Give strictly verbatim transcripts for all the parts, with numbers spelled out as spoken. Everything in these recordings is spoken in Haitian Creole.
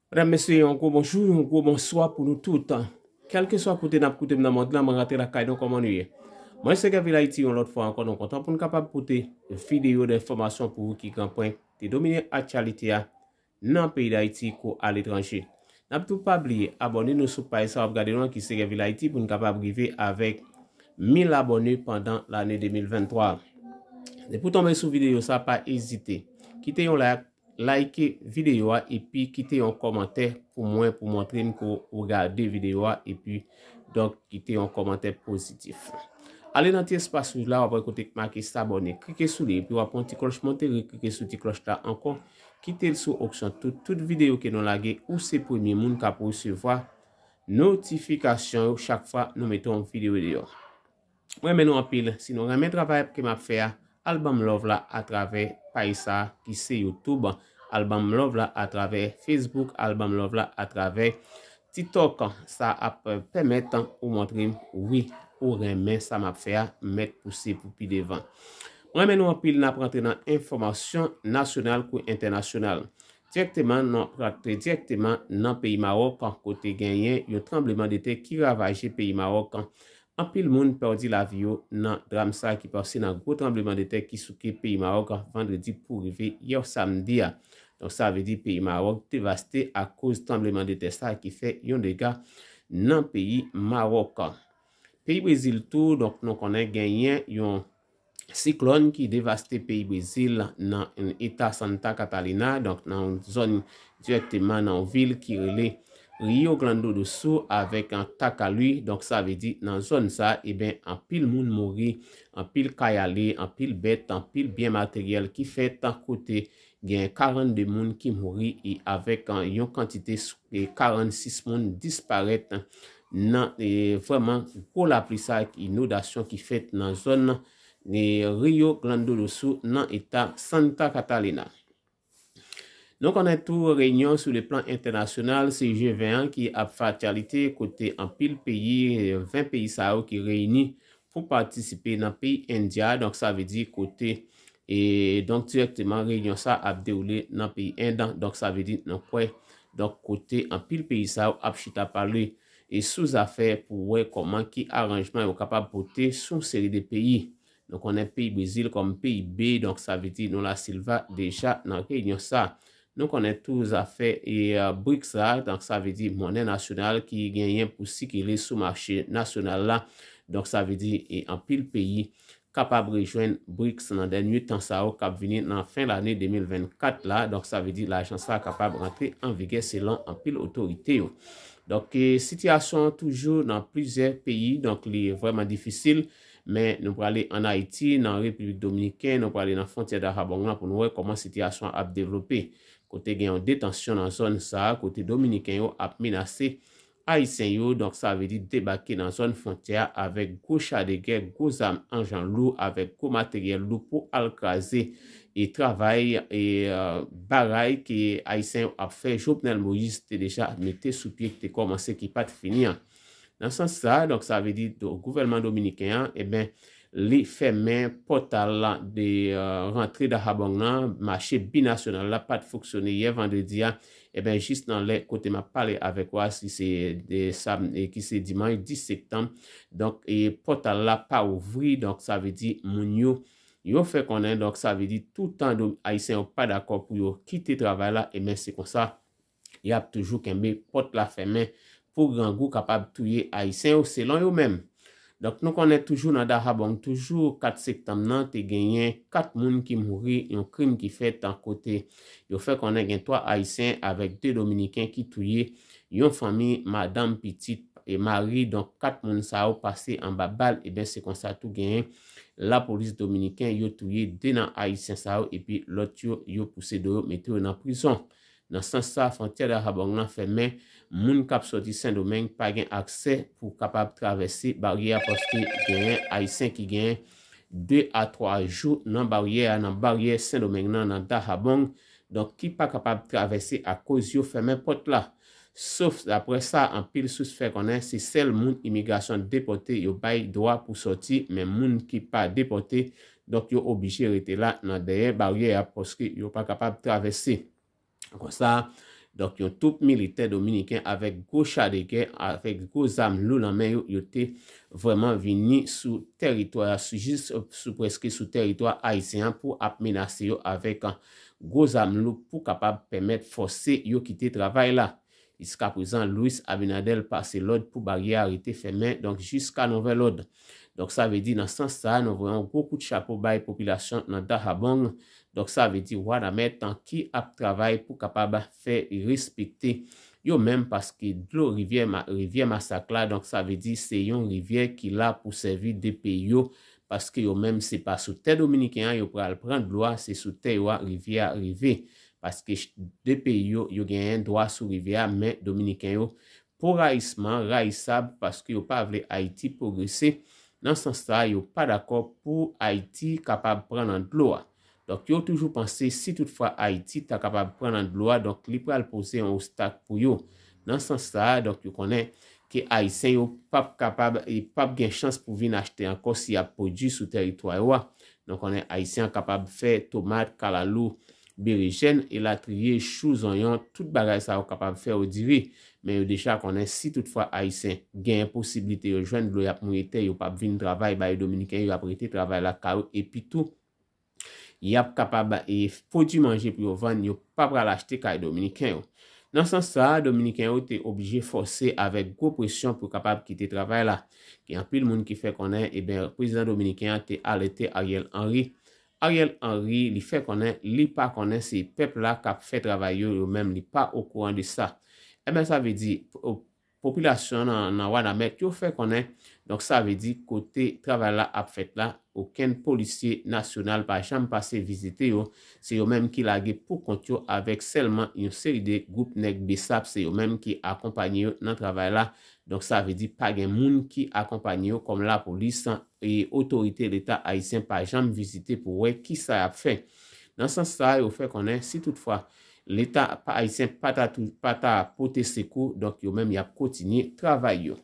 Medam, mesye, yon gwo bonjou, yon gwo bonswa pou nou tout. Kèlkeswa kote n ap koute m nan mond lan, mwen rantre lakay nou, kòman nou ye? Mwen se Kevin Ayiti, yon lòt fwa ankò, nou kontan pou n kapab pote videyo de enfòmasyon pou ou ki gen pwen te domine aktyalite a nan peyi Dayiti kou aletranje. N ap tou pa bliye abòne nou sou paj sa w ap gade nou an ki se Kevin Ayiti pou n kapab rive avèk mil abòne pandan lane de mil venntwa. Depi w tonbe sou videyo sa, pa ezite kite yon like, like videyo a epi kite yon kòmantè pou mwen, pou montre m ke w gade videyo a epi, donk, kite yon kòmantè pozitif. Ale nan ti espas wouj la, w ap wè kote k make s'abonner. Klike sou li epi w ap wè yon ti klòch monte, reklike sou ti klòch la ankò. Kite l sou opsyon tout. Tout videyo ke nou lage, ou se premye moun k ap resevwa notifikasyon yo chak fwa nou mete yon videyo deyò. Mwen renmen nou anpil. Si nou renmen travay ke m ap fè a, al ban m love la atravè paj sa ki se YouTube, al ban m love la atravè Facebook, al ban m love la atravè TikTok. Sa ap pèmèt ou montre m, wi, ou renmen sa m ap fè a, m mèt pouse pou pi devan. Mwen renmen nou anpil, n ap rantre nan enfòmasyon nasyonal kou entènasyonal. Dirèkteman, n ap rantre dirèkteman nan peyi Mawòk, kote genyen yon tranbleman de tè ki ravaje peyi Mawòk. Anpil moun pèdi lavi yo nan dram sa ki pase nan gwo tranbleman de tè ki souke peyi Mawòk vandredi pou rive yè samdi a. Donk, sa vle di peyi Mawòk devaste akoz tranbleman de tè sa ki fè yon dega nan peyi Mawòk. Peyi Brezil tou, donk, nou konnen genyen yon siklòn ki devaste peyi Brezil nan eta Santa Catarina, donk nan yon zòn dirèkteman nan yon vil ki rele Rio Grande do Sul avèk Itacaí, donk sa vle di nan zòn sa, eben, anpil moun mouri, anpil kay ale, anpil bèt, anpil byen materyèl ki fèt kote gen karannde moun ki mouri e avèk yon kantite karannsis moun disparèt nan vrèman gwo lapli sa ak inondasyon ki fèt nan zòn Rio Grande do Sul nan eta Santa Catarina. Nou konnen tou reyinyon sou le plan entènasyonal se G ven an ki ap fè aktyalite kote anpil peyi, ven peyi sa yo ki reyini pou patisipe nan peyi Endya, donk sa vle di kote, e donk dirèkteman reyinyon sa ap dewoule nan peyi End, donk sa vle di nou kwè, donk kote anpil peyi sa yo ap chita pale e sou zafè pou wè kòman ki aranjman yo kapab pote sou seri de peyi. Nou konnen peyi Brezil kòm peyi B, donk sa vle di Lula da Silva deja nan reyinyon sa. Nou konnen tou zafè e briks la, donk sa vle di monnen nasyonal ki genyen pou sikile sou mache nasyonal la. Donk sa vle di e anpil peyi kapab rejwenn briks nan dènye tan sa yo k ap vini nan fen lane de mil vennkat la. Donk sa vle di lajan sa kapab rantre an vigè selon anpil otorite yo. Donk e sitiyasyon an toujou nan plizyè peyi, donk li vrèman difisil. Men nou prale ann Ayiti, nan Repiblik Dominiken, nou prale nan fwontyè Dajabong lan pou nou wè kòman sitiyasyon an ap devlope. Kote gen yon detansyon nan zòn sa a, kote Dominiken yo ap menase Ayisyen yo, donk sa vle di debake nan zòn fwontyè a avèk gwo cha de gè, gwo zam an jan lou, avèk gwo materyèl lou pou al kraze e travay e baray ke Ayisyen yo ap fè Jovenel Moïse te deja mete sou pye, ki te kòmanse, ki pa t fini an. Nan sans sa, donk sa vle di gouvènman dominiken an, eben, li fèmen pòtal de rantre Dajabong nan, mache binasyonal la pa t fonksyone yè vandredi a, eben, jis nan lè kote m ap pale avèk ou a, si se de sa, ki se dimanch dis septanm, donk e pòtal la pa ouvri, donk sa vle di moun yo, yo fè konnen, donk sa vle di toutan Ayisyen yo pa dakò pou yo kite travay la, eben, se konsa y ap toujou kenbe pòt la fèmen pou grangou kapab touye Ayisyen yo, selon yo menm. Donk nou konnen toujou nan Dajabong, toujou kat septanm nan, te genyen kat moun ki mouri, yon krim ki fèt an kote yo fè konnen gen twa Ayisyen avèk de Dominiken ki touye yon fanmi, madanm, pitit e mari. Donk kat moun sa yo pase anba bal, eben se konsa tou genyen lapolis dominiken, yo touye de nan Ayisyen sa yo epi lòt yo, yo pouse do yo, mete yo nan prizon. Nan sans sa, fwontyè Dajabong lan fèmen, moun k ap sòti Sendomeng pa gen aksè pou kapab travèse baryè a paske genyen Ayisyen ki genyen de a twa jou nan baryè a, nan baryè Sendomeng nan, nan Dajabong, donk ki pa kapab travèse akoz yo fèmen pòt la. Sof daprè sa anpil sous fè konnen, se sèl moun imigrasyon depòte yo bay dwa pou sòti, men moun ki pa depòte, donk yo oblije rete la nan dèyè baryè a paske yo pa kapab travèse. Konsa, Donk, yon twoup militè dominiken avèk gwo cha de gè, avèk gwo zam lou nan men yo, yo te vrèman vini sou tèritwa, sou, jis sou, prèske sou tèritwa ayisyen an pou ap menase yo avèk, an, gwo zam lou pou kapab pèmèt fòse yo kite travay la. Jiskaprezan, Luis Abinader pase lòd pou baryè a rete fèmen, donk jiska nouvèl òd. Donk, sa vle di, nan sans sa a, nou voye yon gwo kout chapo bay popilasyon nan Dajabón. Donk, sa vle di, Wanament ki ap travay pou kapab fè respekte yo menm, paske dlo rivyè, rivyè Masak la, donk, sa vle di, se yon rivyè ki la pou sèvi de peyi yo, paske yo menm, se pa sou tè dominiken an yo pral pran dlo a, se sou tè yo a rivyè a rive. Paske de peyi yo, yo genyen dwa sou rivyè a, men dominiken yo, pou rayisman, rayisab, paske yo pa vle Ayiti pwogrese. Nan sans sa, yo pa dakò pou Ayiti kapab pran nan dlo a. Donk, yo toujou panse si toutfwa Ayiti ta kapab pran nan dlo a, donk, li pral poze yon obstak pou yo. Nan sans sa, donk, yo konnen ke Ayisyen yo p ap kapab, e p ap gen chans pou vin achte ankò si y ap pwodui sou tèritwa yo a. Nou konnen Ayisyen an kapab fè tomat, kalalou, berejèn, elatriye, chou, zonyon, tout bagay sa yo kapab fè yo diri. Men yo deja konnen si toutfwa Ayisyen genyen posiblite yo jwenn dlo y ap mouye tè, yo p ap vin travay bay Dominiken yo, y ap rete travay lakay yo, epi tou, y ap kapab, e, pwodui manje pou yo vann, yo pa pral achte kay Dominiken yo. Nan sans sa a, Dominiken yo te oblije fòse avèk gwo presyon pou kapab kite travay la. Gen anpil moun ki fè konnen, eben, prezidan dominiken an te alète Ariel Henry. Ariel Henry, li fè konnen li pa konnen se pèp la k ap fè travay yo, yo menm li pa okouran de sa. Eben, sa vle di, po-, popilasyon nan, nan Wanament yo fè konnen, donk, sa vle di, kote travay la ap fèt la, okenn polisye nasyonal pa janm pase vizite yo. Se yo menm ki lage pou kont yo avèk sèlman yon seri de gwoup nèg besap, se yo menm ki akonpanye yo nan travay la. Donk, sa vle di pa gen moun ki akonpanye yo kòm lapolis, e otorite Leta ayisyen pa janm vizite pou wè kisa y ap fè. Nan sans sa, yo fè konnen si toutfwa Leta pa, ayisyen pa ta tou-, pa ta pote sekou, donk, yo menm y ap kontinye travay yo.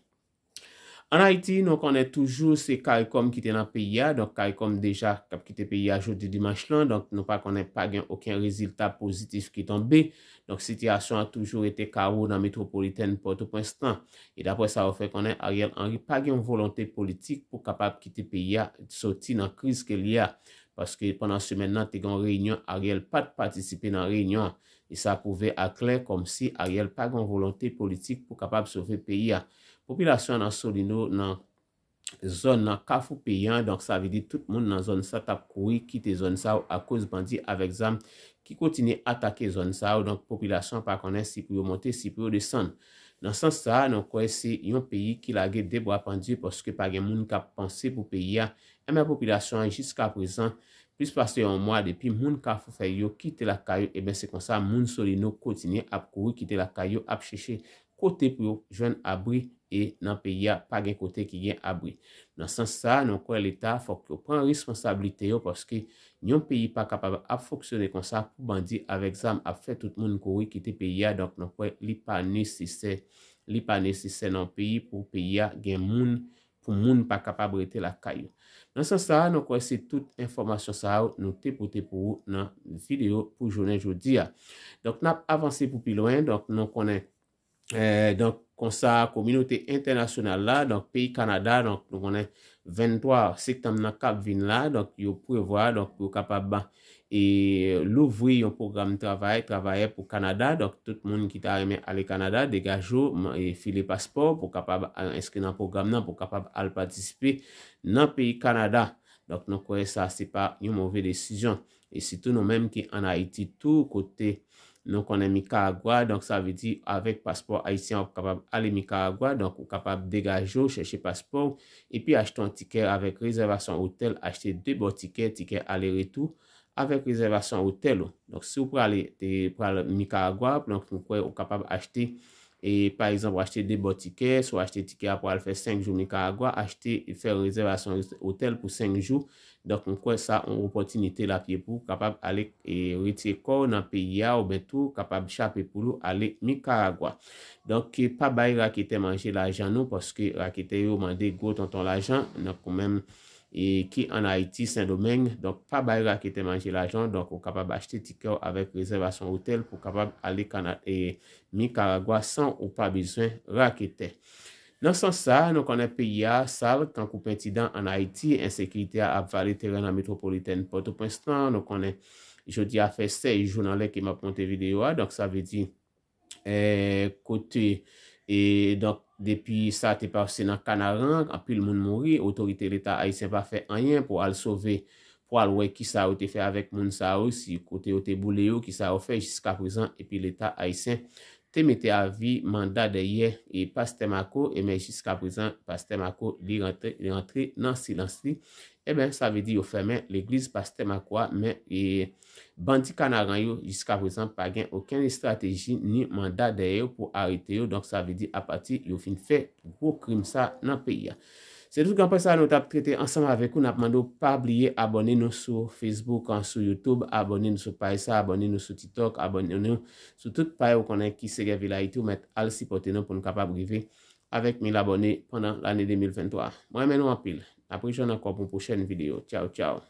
Ann Ayiti, nou konnen toujou se Caricom ki te nan peyi a. Donk, Caricom deja k ap kite peyi a jodi dimanch lan. Donk, nou pa konnen, pa gen okenn rezilta pozitif ki tonbe. Donk, sitiyasyon an toujou rete kawo nan metwopolitèn Pòtoprens lan. E daprè sa yo fè konnen, Ariel Henry pa gen yon volonte politik pou kapab kite peyi a soti nan kriz ke l ye a. Paske pandan semèn nan, te gen yon reyinyon, Ariel pa t patisipe nan reyinyon an. E sa pwouve aklè kòmsi Ariel pa gen yon volonte politik pou kapab sove peyi a. Popilasyon nan Solino, nan zòn nan Kafou Peyan, donk, sa vle di tout moun nan zòn sa t ap kouri kite zòn sa yo akoz bandi avèk zam ki kontinye atake zòn sa yo. Donk, popilasyon an pa konnen si pou yo monte, si pou yo desann. Nan sans sa a, nou kwè se yon peyi ki lage de bra pandye paske pa gen moun k ap panse pou peyi a. Enben, popilasyon an jiska prezan, plis pase yon mwa depi moun Kafou Fèy yo kite lakay yo, enben, se konsa moun Solino kontinye ap kouri kite lakay yo, ap chèche kote pou yo jwenn abri, e nan peyi a, pa gen kote ki gen abri. Nan sans sa a, nou kwè Leta fòk yo pran responsablite yo, paske yon peyi pa kapab ap fonksyone konsa pou bandi avèk zam ap fè tout moun kouri kite peyi a. Donk, nou kwè li pa nesesè, li pa nesesè nan yon peyi pou peyi a gen moun, pou moun pa kapab rete lakay yo. Nan sans sa a, nou kwè se tout enfòmasyon sa yo nou te pote pou ou nan videyo pou jounen jodi a. Donk, n ap avanse pou pi lwen. Donk, nou konnen, eh, donk, konsa, kominote entènasyonal la, donk, peyi Kanada, donk, nou konnen venntwa septanm nan k ap vin la, donk, yo prevwa, donk, pou yo kapab, e, louvri yon pwogram travay, travayè pou Kanada. Donk, tout moun ki ta renmen ale Kanada, degaje w, m-, e, file paspò pou kapab al enskri nan pwogram nan, pou kapab al patisipe nan peyi Kanada. Donk, nou kwè sa se pa yon move desizyon. E sitou nou menm ki ann Ayiti tou, kote nou konnen Nikaragwa, donk, sa vle di avèk paspò ayisyen w ap kapab ale Nikaragwa, donk, ou kapab degaje w, chèche paspò w, epi achte yon tikè avèk rezèvasyon otèl, achte de bò tikè, tikè ale retou, avèk rezèvasyon otèl ou. Donk, si w prale, te pral Nikaragwa, donk, nou kwè ou kapab achte, e, pa egzanp, ou achte de bò tikè, si w achte tikè a pou al fè senk jou Nikaragwa, achte, fè rezèvasyon otèl pou senk jou. Donk, m kwè sa yon opòtinite l ap ye pou w kapab ale, e, retire kò w nan peyi a, oubyen tou kapab chape poul ou ale Nikaragwa. Donk, e, pa bay raketè manje lajan nou, paske raketè yo mande gwo tonton lajan. Donk, ou menm, e ki ann Ayiti, Sendomeng. Donk, pa bay raketè manje lajan, donk ou kapab achte tikè w avèk rezèvasyon otèl pou w kapab ale Kana-, e, Nikaragwa san ou pa bezwen raketè. Nan sans sa, nou konnen peyi a sal tankou pentidan ann Ayiti, ensekirite a ap vale teren nan metwopolitèn Pòtoprens lan. Nou konnen jodi a fè sèz jou nan lè ke m ap monte videyo a, donk sa vle di, eh, kote, e donk, depi sa te pase nan Kanaran, anpil moun mouri, otorite Leta ayisyen pa fè anyen pou al sove, pou al wè kisa yo te fè avèk moun sa yo, si kote yo te boule yo, kisa yo fè jiska prezan, epi Leta ayisyen te mete avi manda dèyè e Pastè Mako, e men jiska prezan, Pastè Mako, li rantre, li rantre nan silans li. Ebyen, sa vle di yo fèmen legliz Pastè Mako a, men e bandi Kanaran yo, jiska prezan, pa gen okenn estrateji ni manda dèyè yo pou arete yo. Donk, sa vle di apati yo fin fè gwo krim sa nan peyi a. Se tout gran pwen sa nou t ap trete ansanm avèk ou. N ap mande w pa bliye abòne nou sou Facebook, an, sou YouTube, abòne nou sou paj sa, abòne nou sou TikTok, abòne nou sou tout paj ou konnen ki se Gèvil Ayiti, ou mèt al sipòte nou pou n kapab rive avèk mil abòne pandan lane de mil venntwa. Mwen renmen nou anpil. N ap rejwenn ankò pou yon pwochèn videyo. Tchaw, tchaw.